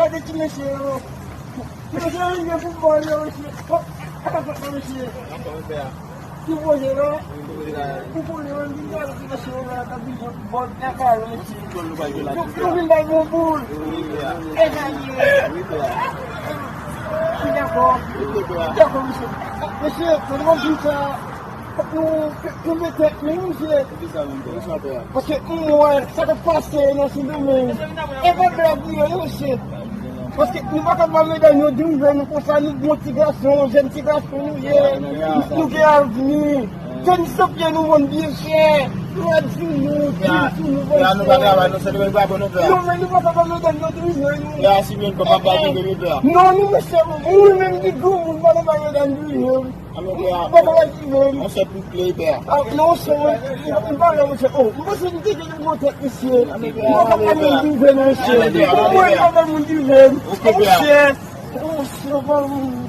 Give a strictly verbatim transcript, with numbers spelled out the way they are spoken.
Gade ti mesye yo. Ti mesye yo rive pou bòl yo, mesye. Hop, apa fèt la, mesye? Ki pwoze la? Pou pwoze la, vin gade ti mesye yo la, k ap vin bòl kaka yo, mesye. Nou, nou vin bay bon boul. E sa li ye. Dakò. Dakò, mesye. Mesye, kòman di sa? Fòk nou kenbe tèt nou, mesye. Paske m wè sa k ap pase nan Sendomeng. E pa blag li ye, mesye. Paske nou pa ka ba medam yo drive nou konsa, nou bon ti gason, jèn ti gason nou ye. Nou gen avni. Tenis sou pye nou vann byen chè. Rad sou nou, djin sou nou vann chè. Non, men nou pa ka ba medam yo drive nou. Non, nou mesye, ou menm ki granmoun, pa nan ba medam drive. Mwen pa wè ki menm. On se pou play, pè. Ah, non, se mwen. Mwen pa wè, mesye. Oh, mwen se mwen te gen yon tèt, mesye. Mwen pa wè moun ki vle, mesye. Mwen pa wè moun ki vle. Oh, shit. Oh, shit, mwen pa wè.